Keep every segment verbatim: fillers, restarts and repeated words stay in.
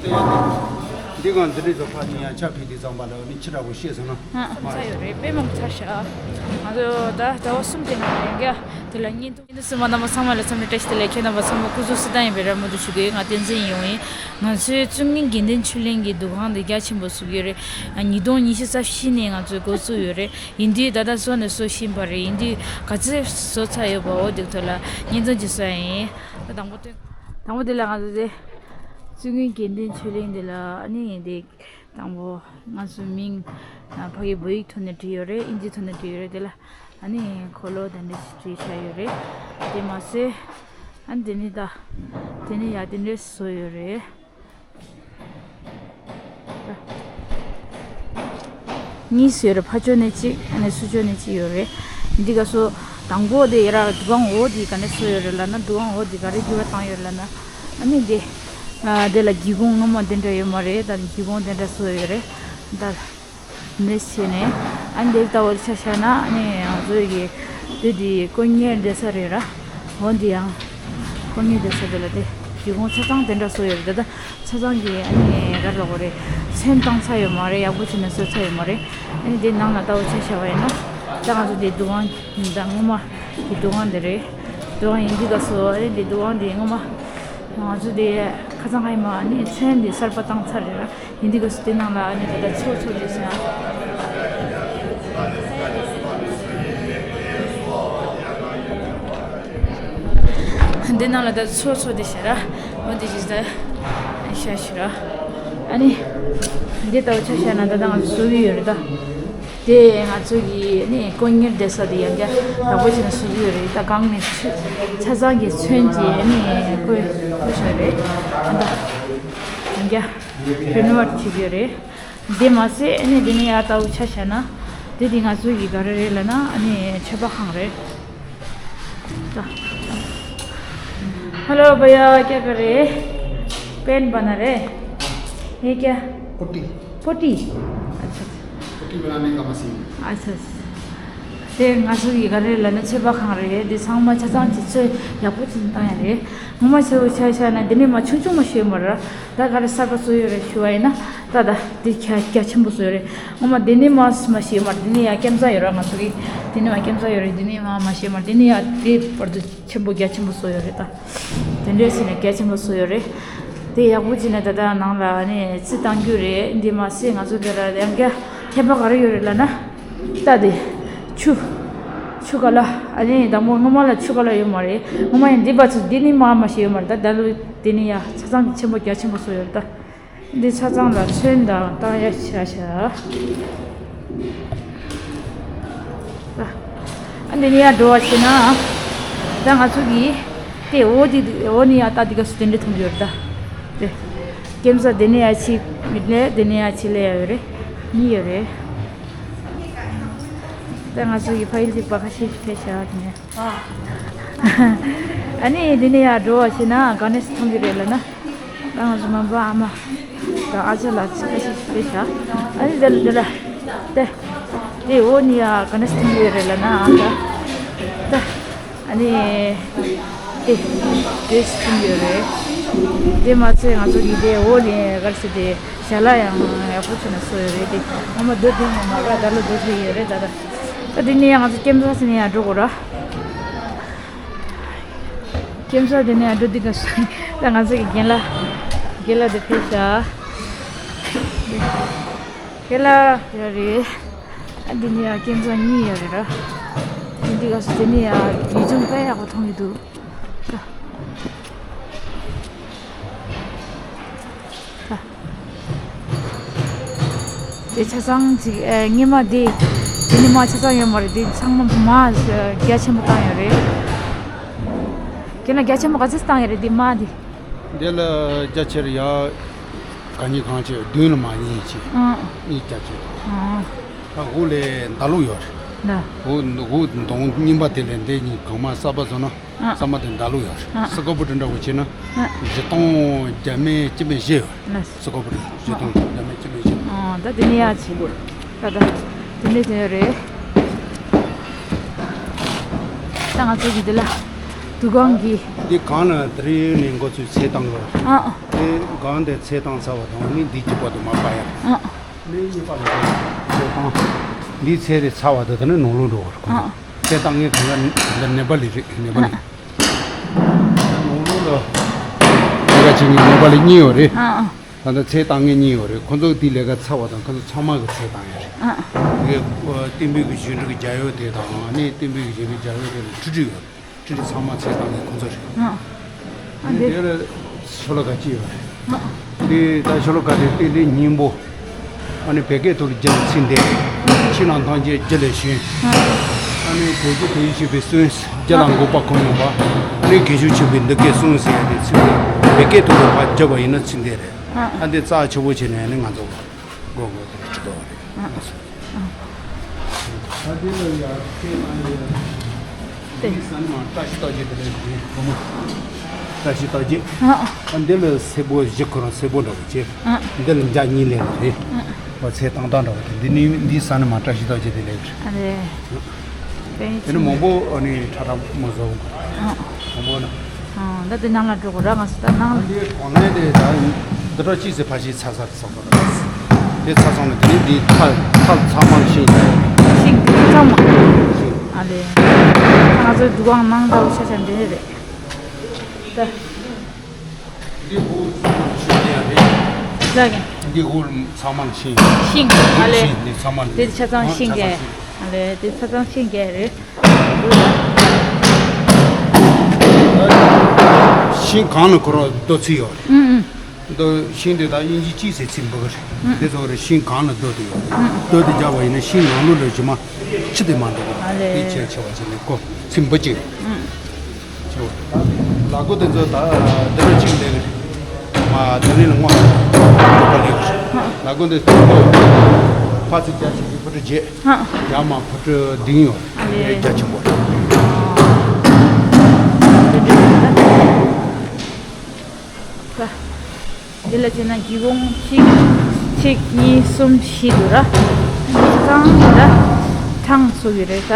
འདི་གང་འདི་འདྲའི་ཚོ་ཕ་ནི་ཡང་ཆ་ཕི་དེ་ཙམ་པ་ལ་ནི་ཕྱི་དྲག་པོ་ཤེས་སོང་ན། ཨ་ཨ་ཚ་ཡོད་རེད། དཔེ་མང་ཚ་ཤག་ང་ཚོ་ད་ཟླ་བ་གསུམ་དེ་ནང་ཡང་ག་དེ་ལ་བརྙན་ཐུང་བརྙན་ཐུང་གསུམ་མ་རྣམ་པ་ཚང་མ་ལ་འཚམས་འདྲི་བཀྲ་ཤིས་བདེ་ལེགས། ཁྱེད་རྣམ་པ་ཚང་མ་སྐུ་གཟུགས་བསོད་ནམས་ཡིན་པའི་རེ་སྨོན་དུ་ཞུ་གི་ཡོད། ང་བསྟན་འཛིན་ཡིན་ཡིན། ང་ཚོའི་བཙུན་དགོན་དགེ་ལྡན་ཆོས་གླིང་གི་འདུ་ཁང་འདི་རྒྱ་ཆེན་པོ་བཟོ་གི་ཡོད་རེད། ཉིས་སྟོང་ཉི་ཤུ་རྩ་བཞི་ནས་ང་ཚོས་འགོ་བཙུགས་ཡོད་རེད། ཡིན་དུས་ད་ལྟ་བཟོ་ནས་བཟོ་བཞིན་པ་རེད། ཡིན་དུས་ག་ཚོད་བཟོ་ཚར་ཡོད་པའོ་འདི་ཐོག་ལ་བརྙན་ཐུང་ཅིག་བཟོ་ཡ་ཡིན། ད་དང་པོ་སྟོན། དང་པོ་འདི་ལ་ང་ཚོ་དེ་བཙུན་དགོན་དགེ་ལྡན་ཆོས་གླིང་འདི་ལ་ཨ་ནི་འདི་དང་པོ་ང་ཚོའི་མིང་ཨ་ཕ་གི་བོད་ཡིག་ཐོག་ནས་བྲིས་ཡོད་རེད། ཨིན་ཇི་ཐོག་ནས་བྲིས་ཡོད་རེད། དེ་ལ་ཨ་ནི་འཁོར་ལོ་དེ་འདྲ་ཞིག་བྲིས་བཞག་ཡོད་རེད། དེ་མ་ཟད་ཨ་ནི་དེ་ནི་ད་དེ་ནི་ཡ་དེ་འདྲས་བཟོ་ཡོད་རེད། གཉིས་ཡོད་རེད། ཕར་ཕྱོགས་ནས་གཅིག་ཨ་ནི་ཚུར་ཕྱོགས་ནས་གཅིག་ཡོད་རེད། འདི་ག་སོ་དང་པོ་དེ་ཡ་ར་འདུ་ཁང་འོག་དེ་ག་ནས་བཟོས་ཡོད་རེད་ལབ་ན། འདུ་ཁང་འོག་དེ་ག་རེ་འགྱུར་བ་བཏང་ཡོད་རེད་ལབ་ན། ཨ་ནི་དེ་ཨ་དེ་ལ་སྒེའུ་ཁུང་སྔོན་མ་དེ་འདྲ་ཡོད་མ་རེད། ད་སྒེའུ་ཁུང་དེ་འདྲ་བཟོས་ཡོད་རེད། ད་འདི་བྱས་ནས་ཨ་ནི་དེ་ལྟ་བུ་ཆ་བཞག་ན་ཨ་ནི་ང་ཚོ་གི་དེ་དེ་དཀོན་གཉེར་སྡོད་ས་རེད་ར། འོ་འདི་ཡང་དཀོན་གཉེར་སྡོད་ས་དེ་ལ་དེ་སྒེའུ་ཁུང་ཆ་ཚང་དེ་འདྲ་བཟོས་ཡོད་རེད། ད་ད། ཆ་ཚང་གི་ཨ་ནི་ག་རེ་ལབ་དགོས་རེད། ཚོན་བཏང་ཚར་ཡོད་མ་རེད། ཡག་པོ་བྱས་ནས་བཟོས་ཚར་ཡོད་མ་རེད། ཨ་ནི་དེ་ནང་ལ་ལྟ་བུ་ཆ་བཞག་པ་ཡིན་ན། ད་ང་ཚོ་དེ་འདུ་ཁང་ད་སྔོན་མ་གི་འདུ་ཁང་དེ་རེད། འདུ་ཁང་ཡིན་དུས་སྐབས་སུ་ཨ་ནི་དེ་འདུ་ཁང་དེ་སྔོན་མ་ང་ཚོ་དེ་ཁ་སང་ཁ་ཡིན་མ་ཨ་ནི་ཚོན་དེ་གསར་པ་བཏང་ཚར་རེད་ར། ཡིན་དུས་སྐབས་སུ་དེ་ནང་ལ་ཨ་ནི་ད་ལྟ་ཚོ་ཚོ་དེ་ཟེར་ན། འདི་ནང་ལ་ད་ཚོ་ཚོ་དེ་ཤ་ར། འོ་དེ་ཞིག་ད་ཤ་ཤི་ར། ཨ་ནི་འདི་ལྟ་བུ་ཆ་བཞག་ན་ད་ད་ང་ཚོ་བཟོ་གི་ཡོད་རེད་ད། དེ་ང་ཚོ་གི་ཨ་ནི་དཀོན་གཉེར་སྡོད་ས་དེ་ཡང་བསྐྱར་ཡག་པོ་བྱས་ནས་བཟོ་གི་ཡོད་རེད། ད་གང་ནས་ཆུ་ཆ་ཚང་གི་ཚོན་གྱི་ཨ་ནི་བཀོད་བཀོད་བཞག་རེད། ད་ཡང་བསྐྱར་རི་ནོ་ཝེཊ་བྱེད་ཀྱི་ཡོད་རེད། དེ་མ་ཟད་ཨ་ནི་དེ་ནས་ཡར་ལྟ་བུ་ཆ་བཞག་ན་དེ་དེ་ང་ཚོ་གི་ག་རེ་རེད་ལབ་ན་ཨ་ནི་མཆོད་པ་ཁང་རེད། हेलो भैया, क्या कर रहे हैं? पेंट बना रहे हैं? ये क्या? पुट्टी। पुट्टी? अच्छा। पुट्टी बनाने का मशीन। अच्छा, अच्छा। དེ་ང་ཚོ་གི་ག་རེ་ལབ་ན་མཆོད་པ་ཁང་རེད། དེ་ཚང་མ་ཆ་ཚང་གི་ཚོས་ཡག་པོ་བྱས་ནས་བཏང་ཡ་རེད། ངོ་མ་ཆེ་བོ་ཆ་བཞག་ན་དེ་ནས་མ་ཆུང་ཆུང་མ་ཞིག་ཡོད་མ་རེད། ད་ག་རེ་གསར་པ་བཟོས་ཡོད་རེད་ཞུ་བ་ཡིན་ན། ད་ད་འདི་རྒྱ་རྒྱ་ཆེན་པོ་བཟོས་ཡོད་རེད། ངོ་མ་འདི་ནས་མ་མ་ཤེས་མ་རེད། འདི་ནས་ཡ་ཀེམ་ཚ་ཡོད་ར། ང་ཚོ་གི་འདི་ནས་མ་ཀེམ་ཚ་ཡོད་རེད། འདི་ནས་མ་མ་ཤེས་མ་རེད། འདི་ནས་ཡ་དེ་བར་དུ་ཆེན་པོ་རྒྱ་ཆེན་པོ་བཟོས་ཡོད་རེད། ད་དེ་འདྲས་བྱས་ནས་རྒྱ་ཆེན་པོ་བཟོས་ཡོད་རེད། དེ་ཡག་པོ་བྱས་ནས་ད་ལྟ་ནང་ལ་ནས་རྩི་བཏང་རྒྱུ་རེད། འདི་མ་ཟད་ང་ཚོ་འདི་ར་ཡང་རྒྱ་ཁྱད་པར་ག་རེ་ཡོད་རེད་ལབ་ན། ད་དེ་ཆུ་ཆུ་ཀ་ལ་ཨ་ནི་དང་པོ་སྔོན་མ་ལ་ཆུ་ཀ་ལ་ཡོད་མ་རེད། སྔོན་མ་ཡང་འདི་བར་དུ་འདི་ནས་མ་མ་ཤེས་ཡོད་མ་རེད། ད་ད་ལོ་དེ་ནས་ཡ་ཆ་ཚང་གི་ཆེན་པོ་རྒྱ་ཆེན་པོ་བཟོས་ཡོད་རེད། ད། འདི་ཆ་ཚང་ལ་ཚོན་དང་བཏང་ཡ་བྱ་བྱ། ཨ་འདི་ནས་ཡར་འགྲོ་བ་བྱས་ན། ད་ང་ཚོ་གིས་དེ་འོ་དེ་འོ་ནས་ཡར་ལྟ་དེ་ག་སུ་དེ་འདྲ་མཐོང་གི་ཡོད་རེད་ད། དེ་ཀེམ་ས་དེ་ནས་ཡར་ཕྱི་མི་ལས་དེ་ནས་ཡར་ཕྱི་ལས་ཡ་ཡོད་རེད། གཉིས་ཡོད་རེད། ད་ང་ཚོ་གིས་ཕ་ཡུལ་གཅིག་པ་ཁ་ཤས་ཤིག་ཕེབས་བྱ་བ་དེ་ནས། ཨ་ནི་འདི་ནས་ཡར་འགྲོ་བ་བྱས་ན་ག་ནས་མཐོང་གི་རེད་ལབ་ན། ད་ང་ཚོ་མ་པ་ཨ་མ་དང་ཨ་ཅག་ལགས་ཚོ་ཁ་ཤས་ཤིག་ཕེབས་བྱ། ཨ་ནི་འདི་ལ་འདི་ལ་ཏེ་ཏེ་འོ་ནི་ཡ་ག་ནས་མཐོང་གི་རེད་ལབ་ན། ཨ་ད་ད་ཨ་ནི་ཏེ་ཏེ་མཐོང་གི་རེད། དེ་མ་ཚད་ང་ཚོ་གི་དེ་འོ་ནི་ག་རེ་ཟེར་དེ། ཞལ་ལག་ཡང་ཡག་པོ་བྱས་ནས་བཟོས་ཡོད་རེད་དེ། སྔོན་མ་སྡོད་ཐུབ་མེད་མ་རེད། ད་ལོ་སྡོད་ཐུབ་ཡོད་རེད་ད་ད། ད་དེ་ནས་ཡང་ང་ཚོ་ཀེམ་ས་ཟེར་ནས་ཡང་འགྲོ་དགོས་ར། ཀེམ་ས་དེ་ནས་ཡང་འགྲོ་དུས་ཀ་ད་ང་ཚོ་གི་རྒན་ལགས་རྒན་ལགས་དེ་ཕེབས་ཤག་རྒན་ལགས་ཡོད་རེད། ཨ་འདི་ནས་ཡང་ཀེམ་ས་གཉིས་ཡོད་རེད་ར། དེ་འདི་ག་སོ་དེ་ནས་ཡང་ཡུལ་ལྗོངས་དཔེ་ཡག་པོ་མཐོང་གི་འདུག་ད། ད། དེ་ཆ་ཚང་ཅིག་ཨེ་སྔོན་མ་དེ་དེ་ནི་མ་ཆ་ཚང་ཡོད་མ་རེད། དེ་ཚང་མ་མ་རྒྱ་ཆེན་པོ་བཏང་ཡོད་རེད། ཁྱེད་ན་རྒྱ་ཆེན་པོ་ག་ཚོད་བཏང་ཡོད་རེད་དེ་མ་དེ། འདི་ལ་རྒྱ་ཆེར་ཡ་ག་ཉིས་གང་ཆེ་བདུན་ལ་མ་ཉིས་ཆེ་ཨང་། གཉིས་རྒྱ་ཆེ་ཨང་། ད་འོ་ལས་མདའ་ལུག་ཡོད་རེད། ད། འོ་འོ་གདོང་རྙིང་པ་དེ་ལས་འདི་གཉིས་གང་མ་གསར་པ་བཟོ་ན། ཨ། ས་མ་དེ་མདའ་ལུག་ཡོད་རེད། ཨ། སི་ཀོ་པོ་ཊི་འདྲ་བོ་བྱས་ན། ཨ། བཞི་སྟོང་བརྒྱ་མེད་གཅིག་མེད་བཞི་ཡོད་རེད། ལགས། སི་ཀོ་པོ་ཊི་བཞི་སྟོང་བརྒྱ་མེད་གཅིག་མེད་བཞི། ཨ། ད་དེ་ནས་ཡར་ཕྱིན་པ་རེད། ད་ད་དེ་འདྲས་ཟེར་ཡོད་རེད། ད་ང་ཚོ་གི་འདི་ལ་ དུ་གང་གི། འདི་གང་ལ་དེ་རིང་ནས་འགོ་ཚུགས་ཚེ་བཏང་གི། ཨ། དེ་གང་དེ་ཚེ་བཏང་ཚར་བ་དང་ནི་འདི་གཅིག་པ་དུ་མ་པ་ཡ། ཨ། ནི་གཉིས་པ་ལ་ཚེ་བཏང་། འདི་ཚེ་རེ་ཚར་བ་དུ་དེ་ནི་ནང་ལོགས་འགྲོ་བར་ཁོ། ཨ། ཚེ་བཏང་ངས་གང་ལ་ནེ་པ་ལི་རེད། ནེ་པ་ལི། ཨ། ནང་ལོགས་ལ་ནེ་པ་ཆེ་ངས་ནེ་པ་ལི་གཉིས་ཡོད་རེད། ཨ། ད་ལྟ་ཚེ་བཏང་མཁན་གཉིས་ཡོད་རེད། ཁོ་ཚོ་དེའི་ལས་ཀ་ཚར་བ་དང་ཁོ་ཚོ་ཚང་མ་གི་ཚེ་བཏང་ཡ་རེད། ཨ། དེ་གི་ཨ་བསྟན་པའི་གི་གཞུང་ལུགས་ཀྱི་རྒྱལ་ཡོལ་དེ་དང་ཨ་ནི་བསྟན་པའི་གི་གཞུང་ལུགས་རྒྱལ་ཡོལ་དེ་ལ་ཁྲི་ཁྲི་ཡོད་རེད། ཁྲི་ཁྲི་ཚང་མ་ཚེ་བཏང་མཁན་ཁོ་ཚོ་རེད། ཨ། ཨ་ནི་དེ་དེ་ལ་ཤོ་ལོ་ཀ་གཅིག་ཡོད་རེད། ཨ། དེ་ད་ཤོ་ལོ་ཀ་དེ་ཏན་ཏན་སྙིང་པོ། ཨ་ནི་བད་ཀན་དུག་ལ་རྒྱུ་ལ་ཚིག་འདེབས། ཕྱི་ནང་ཐམས་ཅད་རྒྱུ་ལས་བྱུང་། ཨ་ནི་དལ་གྱིས་དལ་གྱིས་བྱེད་པའི་གསུང་། རྒྱུ་ལ་འགོག་པ་ཁོ་ཡོང་བ། ཨ་ནི་རྒན་གཞོན་ཆེན་པོའི་འདུ་ཁའི་གསུང་ཟེར་ཡ་དེ་ཚིག་འདེབས། བད་ཀན་དུག་ལ་ཕར་རྒྱུ་བ་ཡིན་ན་ཚིག་འདེབས་རེད། ཨ། ཨ་འདི་རྩ་ཆེ་བོ་བྱས་ནས་ནི་ང་ཚོ་སྒོ་སྒོ་དེ་ཁྲིད་དགོས་རེད། ཨ། ཨ། ད་དེ་ལ་ཡ་ཁྱེད་རང་ཡ། དེ་ས་ནི་མ་བཀྲ་ཤིས་རྟགས་བརྒྱད་དེ་ལས་རེད་བུ་མོ། བཀྲ་ཤིས་རྟགས་བརྒྱད། ཨ། ཨ་འདི་ལ་སེར་པོ་བཞི་ཁོ་རང་སེར་པོ་འདྲ་བོ་བྱས། ཨ། འདི་ལ་འཇའ་གཉིས་ལས་རེད། ཨ། བ་ཚེ་བཏང་སྟངས་འདྲ་བོ་དེ་འདི་ནི་འདི་ས་ནི་མ་བཀྲ་ཤིས་རྟགས་བརྒྱད་དེ་ལས་རེད། ཨ་རེད། དེ་ནི་མང་པོ་ཨ་ནི་ཁྲ་ཁྲ་མོ་བཟོ། ཨ། མང་པོ་ན། ཨ། ད་དེ་ནང་ལ་འགྲོ་དགོས་ར། ང་ཚོ་ད་ནང་ལ། འདི་གོང་ནས་དེ་ད་འདི་འདྲ་གཅིག་ཟེར་ཕ་ཤི་ཚ་ཚ་ཚ་ཚ། དེ་ཚ་ཚང་ནས་དེ་ནི་འདི་ཐལ་ཐལ་ཚང་མ་ཤིང་། ཤིང་ཚང་མ། ཤིང་། ཨ་ལེ། ང་ཚོའི་འདུ་ཁང་ནང་ད་བོ་ཆ་ཆ་འདི་རེད། ད། འདི་ཧུ་ཚང་མ་ཤིང་རེད། ལགས། འདི་ཧུ་ཚང་མ་ཤིང་། ཤིང་། ཨ་ལེ། ཤིང་འདི་ཚང་མ། དེ་ཆ་ཚང་ཤིང་གི། ཨ་ལེ། དེ་ཆ་ཚང་ཤིང་གི་རེད། ཤིང་གང་ལ་ཁོ་རང་རྡོ་ཚིག་ཡོད་རེད། ཨུ་ཨུ། རྡོ་ཤིང་དེ་དག་དབྱིན་ཇི་གཅིག་ཟེར་ཚིག་འབུ་གི་རེད། ཨུ། དེ་ཚོ་རེད། ཤིང་གང་ལ་རྡོ་དེ་ཡོད་རེད། ཨུ། རྡོ་དེ་རྒྱག་པ་ཡིན་ན་ཤིང་ནང་ལོགས་ལ་ཞུ་མ་ཕྱི་དེ་མ་འགྲོ་གི། ཨ་ལེ། དེ་ཆེ་ཆེ་བ་བྱས་ནས་ཀོ་ཚིག་འབུ་གཅིག་རེད། ཨུ། ཆེ་བ། ལ་གོ་དེ་ཚོ་ད་དེ་རུ་གཅིག་ལས་གི་རེད། མ་དེ་རིང་ལ་སྔོན་ལ་ལ་གོ་དེ་ཕ་ཚིག་རྒྱ་ཆེ་གི་ཕུ་ཁྲི་བརྒྱད། ཨ། ཡར་མར་ཕུ་ཁྲི་བདུན་ཡོད། ཨ་ལེ། རྒྱ་ཆེན་པོ་རེད། འདི་ལ་བྱས་ན་སྒེའུ་ཁུང་གཅིག་གཅིག་གཉིས་གསུམ་བཞི་འདུག་ར། གཉིས་གང་ར་གྲངས་སུ་ཡོད་རེད་ད།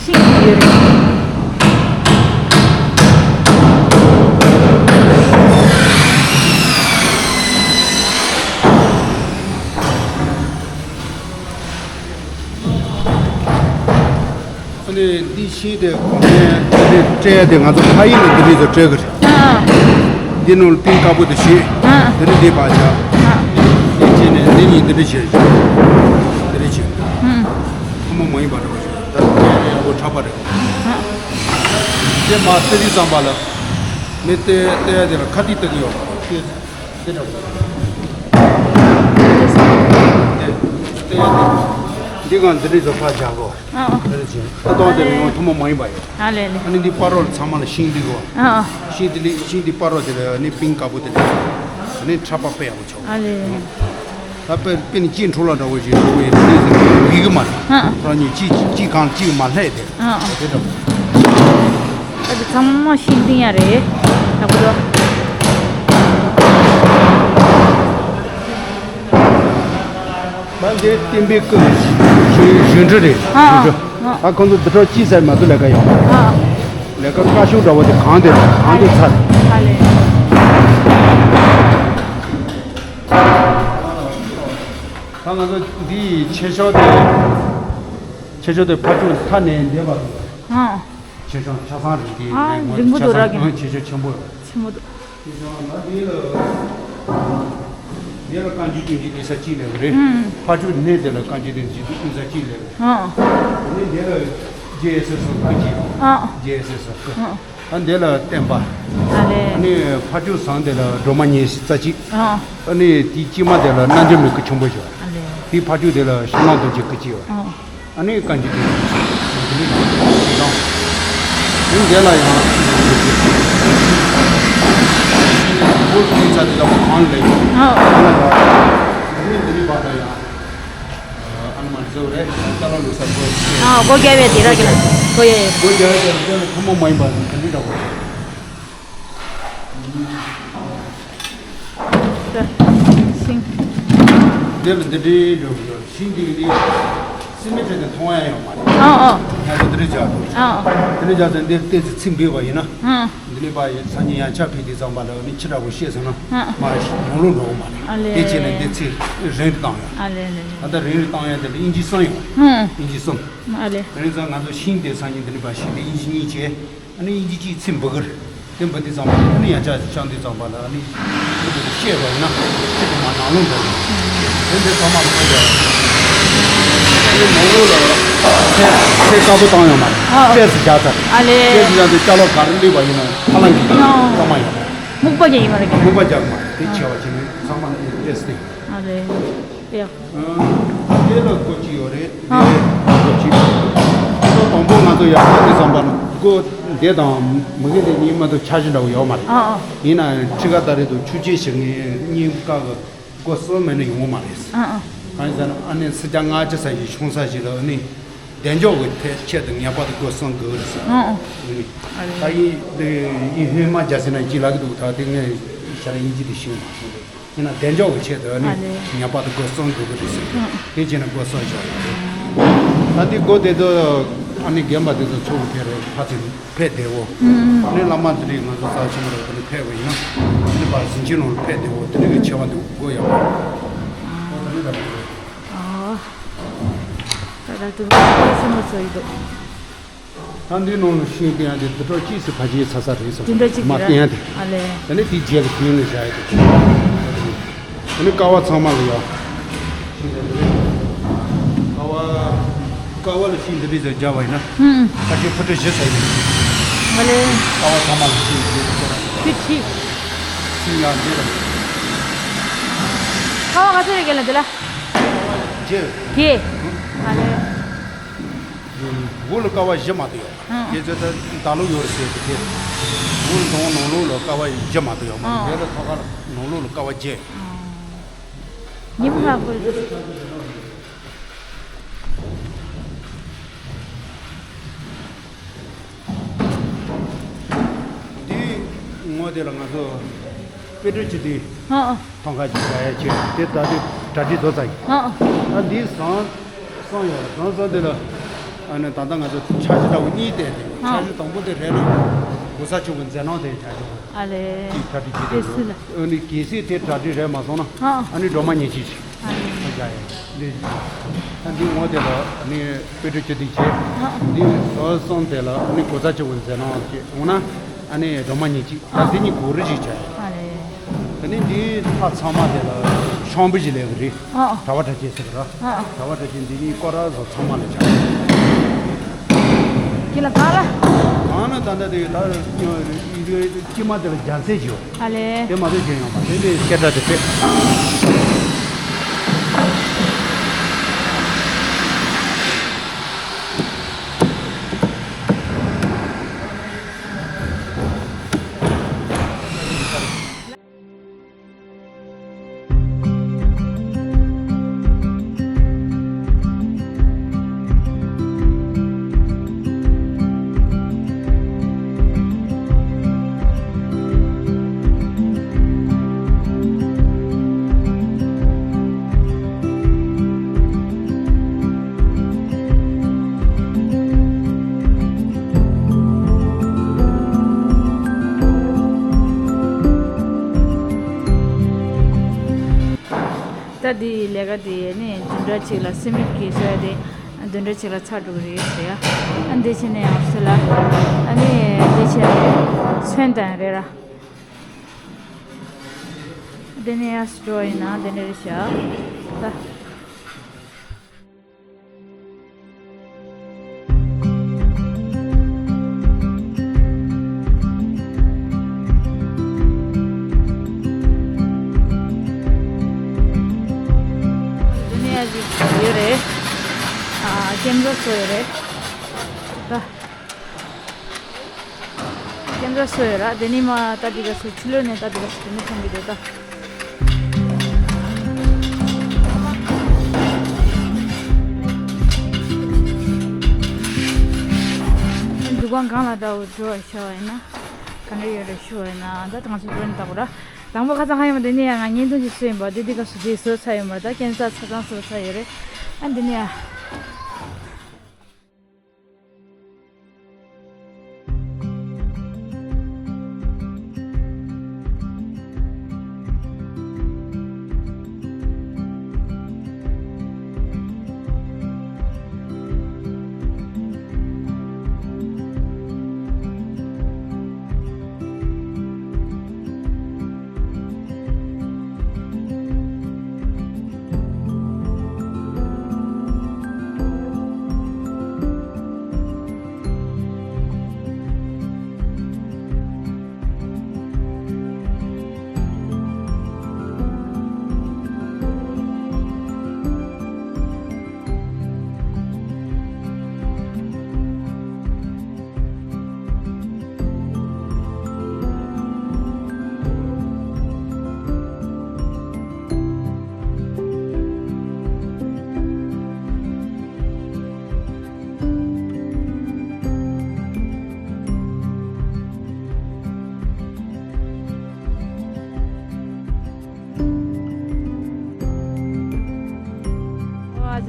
ཤིང་ཡོད་རེད། ཨ་ནི་འདི་ཤིང་དེ་གོང་ནས་འདི་སྤྲད་ཡ་དེ་ང་ཚོ་ཕ་ཡུལ་ལ་འདི་རིགས་ཚོ་སྤྲད་གི་རེད། ཨ། འདི་ནང་ལ་ཏིང་དཀར་པོ་དེ་བྱས། ཨ། འདི་རིགས་འདི་བར་བྱ། ཨ། འདི་བྱས་ནས་འདི་གཉིས་འདི་འདྲ་བྱས། འདི་འདྲ་བྱས། ཨ། ཐུན་མོང་མ་ཡིན་པ་འདྲ་བོ་ཞིག་ད་ཡག་པོ་ཁྲ་པ་རེད། ཨ། དེ་མ་སྟེར་དུས་ཙམ་པ་ལ་མི་སྟེར་སྟེར་ཡ་དེ་ལ་ཁ་ཏིག་སྟེར་གི་ཡོད་རེད། དེ་འདྲ་བོ། དེ་དེ་འདི་གང་འདི་འདྲ་བཟོ་ཕར་བཞག་གོ། ཨ་ཨ། འདི་འདྲ་བྱས་ད་དོང་དེ་ཡང་ཐུན་མོང་མ་ཡིན་པ་ཡོད། ཨ་ལེ་ལེ། ཨ་ནི་འདི་པ་རོ་ལ་ཚང་མ་ལ་ཤིང་འདི་གོ། ཨ་ཨ། ཤིང་འདི་ལི་ཤིང་འདི་པ་རོ་དེ་ལ་ནི་པིང་དཀར་པོ་དེ་ལ་ནི་ཁྲ་པ་དཔེ་ཡག་པོ་ཆོག་ཨ་ལེ། ད་དཔེ་དཔེ་ནི་གཅིག་འཕྲོ་བརླག་འདྲ་བོ་ཞིག་འགྲོ་བའི་དེ་འདྲ་ཟེར་གི་གི་མ་རེད། ཨ། རང་ཉིད་གཅིག་གཅིག་གང་གཅིག་མ་ལྷད་དེ། ཨ་ཨ། དེ་འདྲ་བོ། ཨ་ཙི་ཚང་མ་ཤིང་ཏིང་ཡ་རེད། ད་གོ་རོ། ད་འདི་བསྟན་པའི་སྐུ་གཞོན་གཞོན་འབྲུ་རེད། ཨ་ཨ། གཞོན་འབྲུ། ཨ། ད་ཁོང་ཚོ་འདི་གྲོགས་ཅི་ཟེར་མ་ཐུབ་ལས་ཀ་ཡོང་། ཨ་ཨ། ལས་ཀ་དཀའ་ཤོས་འདྲ་བོ་དེ་གང་དེ་གང་དེ་ཚར། ཨ་ལེ། ད་ང་ཚོ་འདི་ཆེ་ཤོས་དེ། ཆེ་ཤོས་དེ་ཕ་ཕྱོགས་མཐའ་ནས་འདས་པ་རེད། ཨ། ཆེ་ཆུང་ཆ་ཚང་རེད་དེ། ཨ། ལས་རིང་པོ་འདུག་ར་ཆ་ཚང་གི། ཆེ་ཆུང་ཆེན་པོ་ཡོད། ཆེན་པོ་འདུག་ཆེ་ཆུང་ལ་དེ་ལ་དེ་ལ་བཀའ་འགྱུར་སྟོན་གྱི་གདན་ས་གཅིག་ལས་རེད། ཨུམ། ཕ་ཕྱོགས་སྣེ་དེ་ལ་བཀའ་འགྱུར་སྟོན་གྱི་གདན་ས་གཅིག་ལས་རེད། ཨ། དེ་ནས་དེ་ལ་རྗེ་ཡེ་ཤེས་སོགས་སྐུ་གཅིག་ཨ། རྗེ་ཡེ་ཤེས་སོགས་སྐུ། ཨ། ཨ་འདི་ལ་བསྟན་པ། ཨ་ལེ། ཨ་ནི་ཕ་ཕྱོགས་ཟངས་དེ་ལ་སྒྲོལ་མ་ཉེར་རྩ་གཅིག་ཨ། ཨ་ནི་དེའི་དཀྱིལ་མ་དེ་ལ་རྣལ་འབྱོར་མའི་སྐུ་ཆེན་པོ་ཞིག་ཨ་ལེ། དེའི་ཕ་ཕྱོགས་དེ་ལ་ཤིང་ནགས་རྡོ་རྗེ་སྐུ་གཅིག་ཡོད། ཨ། ཨ་ནི་བཀའ་འགྱུར་དེ་ཡང་། ཨ་ནི་འདི་ལ་ཡང་། བོད་ཀྱི་ས་དེ་ལ་གང་ལས། ཨ། ཨ་ལ་ཡང་། ཨ་ནི་འདི་ནི་བར་ལ་ཡང་། ཨ་ནི་མ་རྫོགས་རེད། ད་ལ་ལུགས་ས་སྒོ་ཕྱེ། ཨ། སྒོ་རྒྱབ་པའི་དེ་ར་གི་ལ། སྒོ་ཡ་ཡ། སྒོ་རྒྱབ་པའི་དེ་ལ་ཐུན་མོང་མ་ཡིན་པ་ནི་དེ་འདྲ་འདྲ་བོ། ཤིང་། འདི་ལ་འདི་འདྲའི་འགྲོ་གི་ཡོད། ཤིང་འདི་འདི། སེམས་མེད་བྲལ་ཏེ་མཐོང་ཡ་ཡོད་མ་རེད། ཨ་ཨ། ང་ཚོ་དེ་རིང་བྱ་དགོས། ཨ་ཨ། དེ་རིང་བྱ་ཚོ་འདིར་ཏོག་ཙམ་ཚིག་འབུལ་བ་ཡིན་ན། ཨ། འདི་ནས་ཕར་སང་ཉིན་ཡང་ཆ་ཕེབས་དུས་ཙམ་པ་ལ་ནི་ཕྱི་དྲག་པོ་བཤད་སོང་ན། ཨ། མ་ཡོང་ལུགས་འགྲོ་གི་མ་རེད། ཨ་ལེ། དེ་བྱས་ནས་འདི་ཚིག་རིང་རུ་བཏང་ཡོད། ཨ་ལེ་ལེ་ལེ། ད་ལྟ་རིང་རུ་བཏང་ཡ་དེ་ལ་དབྱིན་ཇི་གསུམ་ཡོད། ཨ། དབྱིན་ཇི་གསུམ། ཨ་ལེ། དེ་རིང་ཙང་ང་ཚོ་ཤིང་དེ་སང་ཉིན་འདི་ནས་ཕར་ཤིང་དེ་དབྱིན་ཇི་གཉིས་བྱས། ཨ་ནི་དབྱིན་ཇི་གཅིག་ཚིག་འབུལ་གི་རེད། དེ་འབུལ་དུས་ཙམ་པ་ཨ་ནི་ཡང་ཆ་ཤང་དུས་ཙམ་པ་ལ་ཨ་ནི་ཁྱེད་ཚོ་བཤད་པ་ཡིན་ན་ཁྱེད་ཚོ་མ་ནང་ལོགས་འགྲོ་གི། དེ་འདྲའི་ཚང་མ་ལ་ཁོ་ཚོ་ཨ་ནི་ནང་ལོགས་ལ་ཚད་ཚད་དཀར་པོ་བཏང་ཡོད་མ་རེད། ཨ། ཏོག་ཙམ་རྒྱག་ཚར། ཨ་ལེ། ཏོག་ཙམ་རྒྱག་དུས་ཅ་ལག་ག་རེ་སླེབས་པ་ཡིན་ན་ཧ་ལམ་གྱི་ཨ། གཙང་མ་ཡོད་མ་རེད། སྨུག་པ་རྒྱག་ཡིན་མ་རེད། སྨུག་པ་རྒྱག་མ་རེད། དེ་ཆེ་བ་བྱས་ནས་ཚང་མ་ལ་ཏོག་ཙམ། ཨ་ལེ། ཡ། དེ་ལ་སྒོ་གཅིག་ཡོད་རེད། ཨ། དེ་སྒོ་གཅིག་ཁོ་དང་པོ་ང་ཚོ་ཡར་ལངས་དུས་ཙམ་པ་ལ་སྒོ་འདི་དང་མུ་གེ་འདི་གཉིས་མ་གཏོགས་འཆར་གཞི་འདྲ་བོ་ཡོད་མ་རེད། ཨ་ཨ། ཡིན་ན་ཡང་ཁྲི་ཀ་ད་རེད་འདུག་ཆུ་སྐྱེས་བྱེད་མཁན་གཉིས་ཀ་གི་སྒོ་གསུམ་མེད་ན་ཡོང་གི་མ་རེད། ཨ་ཨ། གང་ཡིན་ཟེར་ན་ཨ་ནེ་སི་ཀྱ་ལྔ་བཅུ་ཙམ་ཞིག་ཆུང་ས་ཞིག་ལ་ཨ་ནི་བདེ་འཇགས་ཀྱི་ཐད་ཆེད་དུ་ངེས་པར་དུ་སྒོ་གསུམ་དགོས་རེད་ཟེར། ཨ་ཨ། ཨ་ནི་ད་ཡིན་དེ་ཡིན་ཧོན་མ་རྒྱ་ཟེར་ན་ཅི་ལབ་ཀྱི་འདུག་ད་དེ་ངས་ཤར་དབྱིན་ཇི་དེ་ཤེས་མ་སོང་། ཡིན་ན་བདེ་འཇགས་ཀྱི་ཆེད་དུ་ཨ་ནི་ཨ་ལེ། ངེས་པར་དུ་སྒོ་གསུམ་དགོས་ཀྱི་རེད་ཟེར། ཨང་། དེ་བྱས་ན་སྒོ་གསུམ་བཞག་ཡོད་རེད། ད་འདི་སྒོ་དེ་ཚོ་ཨ་ནི་རྒན་པ་དེ་ཚོ་ཚུར་ཕེབས་རེད། ཕ་ཚོ་ཕེབས་བདེ་བོ། ཨང་། ཨ་ནི་བླ་མ་དེ་རིགས་ང་ཚོ་རྩ་ཆེན་པོ་རེད། དེ་ནི་ཕེབས་པ་ཡིན་ན་ཨ་ནི་ཕར་གཟིམ་ཆུང་ནང་ལ་ཕེབས་བདེ་བོ། དེ་རིགས་ཀྱི་ཆེ་བ་འདུག་སྒོ་ཡག་པོ། ཨོ་དེ་རིགས་རེད། ཨོ། ད་ལྟ་དུ་ཆེན་མོ་བཟོ་ཡི་འདུག་ད་འདི་ནང་ལ་ཤིང་བསྟན་ཡ་དེ་དུད་འགྲོ་གཅིག་སུ་ཕ་ཆེའི་ཚ་ཚ་རེད་སོང་། དུད་འགྲོ་གཅིག་མ་དེ་ར། བསྟན་ཡ་དེ། ཨ་ལེ། དེ་ནས་དེའི་རྗེས་ལ་དེའི་ནས་བཞག་ཡ་དེ། དེ་ནས་ཀ་བ་ཚང་མ་ལ་ཡ། ཤིང་དེ་རེད། ཀ་བ། ཀ་བ་ལ་ཤིང་འདི་འདྲས་ཟེར་བརྒྱབ་པ་ཡིན་ན། ཧུམ། ཕ་ཆེ་ཕུ་ཁྲི་བཞི་ཚ་ཡིན། ཨ་ལེ། ཀ་བ་ཚང་མ་ལ་ཤིང་འདི་འདྲས་ཟེར། ཕུ་ཁྲི། ཤིང་ཡ་འདི་རེད། ཀ་བ་ག་ཚོད་རེད་རྒན་ལགས་འདི་ལ། བརྒྱད། བརྒྱད། ཨ་ལེ། འོག་ལ་ཀ་བ་བཞི་མ་གཏོགས་ཡོད། ཨང་། ཁྱེད་ཚོས་ད་ད་ལོ་ཡོད་རེད་ཟེར་གི་དེ། འོག་ལ་དང་ནང་ལོགས་ལ་ཀ་བ་བཞི་མ་གཏོགས་ཡོད་མ་རེད། ཨང་། དེ་ལ་ཐོག་ཁ་ལ་ནང་ལོགས་ལ་ཀ་བ་བརྒྱད། ཨང་། ཉི་མ་ལྷག་པོ་རེད། འདི་ངོ་དེ་ལ་ང་ཚོ་དཔེ་སྐྲུན་བྱེད་དུས། ཨ་ཨ། ཐང་ཁ་ཅིག་བྱ་ཡ་བྱེད་དེ་ད་དེ་གྲ་སྒྲིག་རྫོགས་ཚར་ཡིན། ཨ་ཨ། ད་འདི་བཟང་བཟང་ཡོད་རེད། བཟང་བཟང་དེ་ལ་ཨ་ནི་ད་ལྟ་ང་ཚོ་འཆར་གཞི་ལྟ་བུ་གཉིས་བལྟས་ཏེ། ཨ། འཆར་གཞི་དང་པོ་དེ་རེད་ལ་གོ་ས་ཆུང་གི་མཛད་སྣང་དེ་འཆར་གཞི་ཨ་ལེ། གཅིག་གྲ་སྒྲིག་བྱེད་དེ་དེ་སུ་ལ། ཨ་ནི་གལ་སྲིད་དེ་གྲ་སྒྲིག་རེད་མ་སོང་ན་ཨ་ཨ། ཨ་ནི་སྒྲོལ་མ་ཉིན་གཅིག་ཅིག་ཨ་ལེ། ཨ་བྱ་ཡ་འདི་ད་འདི་ངོ་དེ་ལ་ཨ་ནི་དཔེ་སྐྲུན་བྱེད་དུས་བྱེད། ཨ་ཨ། འདི་བཟང་བཟང་དེ་ལ་ཨ་ནི་གོ་ས་ཆུང་གི་མཛད་སྣང་བྱེད་འོང་ན། ཨ་ནི་སྒྲོལ་མ་ཉིན་གཅིག་ད་དེ་གཉིས་གོ་རེ་ཞིག་བྱ། ཨ་ལེ། དེ་ནས་འདིའི་ལྷ་ཚང་མ་དེ་ལ་ཤམ་བུ་ཞིག་ལས་གི་རེད། ཨ་ཨ། གྲྭ་པ་གྲྭ་ཆས་ཟེར་གི་ར། ཨ་ཨ། གྲྭ་པ་གྲྭ་ཆས་འདི་གཉིས་སྐོར་ར་བཟོ་ཚང་མ་ལ་བྱ། ཁྱེད་ལ་གང་ལ། གང་ལ་ད་ལྟ་དེ་ད་དཀྱིལ་མ་དེ་ལ་རྒྱལ་སྲས་ཞིག་ཡོད། ཨ་ལེ། དེ་མ་གཏོགས་གཞན་ཡོད་མ་རེད། དེ་སྐད་གྲགས་དེ་དཔེ། ད་འདི་ལས་ཀ་འདི་ནི་བདུན་ཕྲག་གཅིག་ལ་སེ་མིག་གི་བཟོ་ཡ་དེ་བདུན་ཕྲག་གཅིག་ལ་ཚར་འགྲོ་གི་རེད་ཟེར་ཡ། ཨ་འདི་ཕྱིན་ནས་ཡང་སེ་ལ་ཨ་ནི་འདི་ཕྱིན་ཚོན་དང་རེད་ར། འདི་ནས་ཡར་འགྲོ་ཡིན་ན་འདི་འདྲ་རེད་ཤག་ད། འདི་ནས་ཡར་ཅིག་ཡོད་རེད། ཨ་ཀེམ་ར་སོ་ཡོད་རེད། ད། ཀེམ་ར་སོ་ཡོད་ར། དེ་ནི་མ་ད་འདི་ག་སོ་ཕྱི་ལོགས་ནས་ད་འདི་ག་སོ་དེ་ནི་མཐོང་གི་འདུག་ད། འདུ་ཁང་སྒང་ལ་འདྲ་བོ་འགྲོ་བར་བྱ་བ་ཡིན་ན། ག་འདྲ་ཡོད་རེད་ཞུ་བ་ཡིན་ན་ད་ང་ཚོ་འགྲོ་ནས་ལྟ་དགོས་ར། དང་པོ་ཁ་སང་ཧ་ཡོད་མ་དེ་ནི་ཡང་ང་བརྙན་ཐུང་ཞིག་བཟོས་ཡིན་པ་དེ་འདི་ག་སོ་དེ་བཟོས་ཚར་ཡོད་མ་རེད། ད་ཀེམ་ར་ཆ་ཚང་བཟོས་ཚར་ཡོད་རེད། ཨ་འདི་ནི་ཡང་།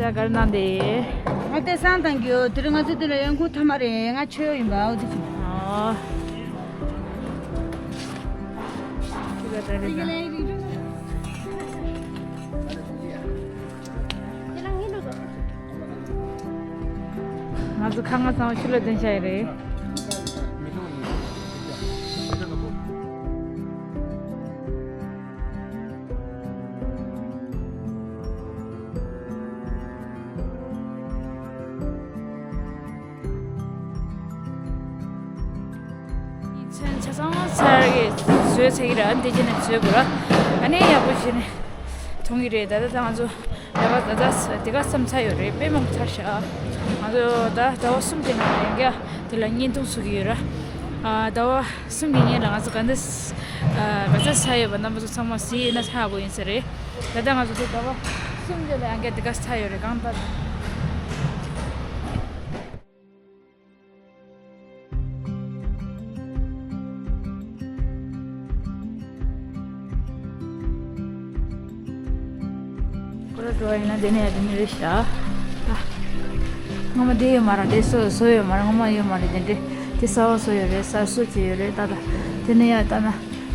ད་གར་ན་དེ། ང་དེ་སང་དང་གྱོ་དེ་རིང་ང་ཚོ་དེ་ལ་ཡོང་ཁུངས་ཐ་མ་རེད། ང་ཆོས་ཡིན་པ་འོ་དེ་ཅི། ཨོ། ང་ཚོ་ཁ་ང་ཚང་ཕྱི་ལ་འདོན་བྱ་ཡི་རེད། ཚོན་ཆ་ཚང་ཚར་གི་བཟོས་ཚར་གི་ར། འདི་རྗེས་ནས་བཟོས་དགོས་ར། ཨ་ནི་ཡག་པོ་བྱས་ནས་མཐོང་གི་རེད། ད་ལྟ་ད་ང་ཚོ་ལས་ཀ་ད་ལྟ་དེ་ག་བསམ་ཚར་ཡོད་རེད། དཔེ་མང་ཚར་ཤག་ང་ཚོ་ད་ཟླ་བ་གསུམ་དེ་ནང་ཡང་བསྐྱར་དེ་ལ་བརྙན་ཐུང་བཟོ་གི་ཡོད་ར། ཨ་ཟླ་བ་གསུམ་གྱི་སྔོན་ལ་ང་ཚོ་ག་འདྲ་ཨ་ག་ཚོད་ཚར་ཡོད་པ་རྣམ་པ་ཚོ་ཚང་མ་གཟིགས་ཡོད་ན་ཧ་གོ་ཡིན་ས་རེད། ད་ལྟ་ང་ཚོ་ད་ཟླ་བ་གསུམ་དེ་ལ་ཡང་བསྐྱར་དེ་ག་ཚར་ཡོད་རེད། གང་ལྟར། ཁོ་ར་འགྲོ་བ་ཡིན་ན་དེ་ནས་ཡར་དེ་ནས་རེད་ཤག་ད་སྔོན་མ་དེ་ཡོད་མ་རེད། དེ་བཟོ་བཟོ་ཡོད་མ་རེད། སྔོན་མ་ཡོད་མ་རེད། དེ་འདྲས་དེ་གསར་པ་བཟོ་ཡོད་རེད། གསར་བཟོ་བྱས་ཡོད་རེད། ད་ད་དེ་ནས་ཡར་ལྟ་ན།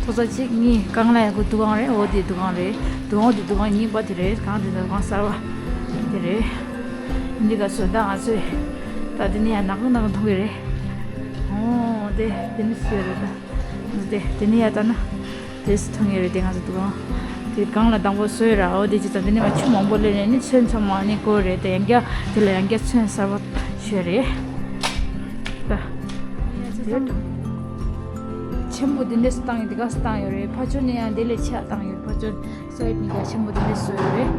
ཐོག་ས་གཅིག་གཉིས། སྒང་ལ་ཡང་ཁོ་འདུ་ཁང་རེད། འོ་དེ་འདུ་ཁང་རེད། འདུ་ཁང་དེ་འདུ་ཁང་གཉིས་པ་དེ་རེད། གང་དེ་འདུ་ཁང་གསར་པ་དེ་རེད། འདི་ག་ཚོད་ད་ང་ཚོས་ད་དེ་ནས་ཡང་ནག་པོ་ནག་པོ་མཐོང་གི་རེད། འོ་དེ་དེ་ནི་སུ་རེད་ད། དེ་དེ་ནས་ཡར་ལྟ་ན་དེ་སུ་མཐོང་གི་རེད། དེ་ང་ཚོ་འདུ་ཁང་དེ་སྒང་ལ་དང་པོ་བཟོས་ར། འོ་དེ་ཅི་ཙམ་དེ་ནས་མ་ཆུ་མང་པོ་སླེབས་ནས་ནི་ཚོན་ཚང་མ་ནི་བཀོལ་རེད། དེ་ཡང་བསྐྱར་དེ་ལ་ཡང་བསྐྱར་ཚོན་གསར་པ་བྱོས་རེད། ད། ཆེན་པོ་འདི་འདྲས་སུ་བཏང་ཡོད། འདི་ག་སུ་བཏང་ཡོད་རེད། ཕ་ཆོས་ནས་ཡང་འདི་ལས་ཆེ་བ་བཏང་ཡོད། ཕ་ཆོས་སའིཌ་གཉིས་ཀ་ཆེན་པོ་འདི་འདྲས་སུ་ཡོད་རེད།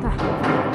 ད།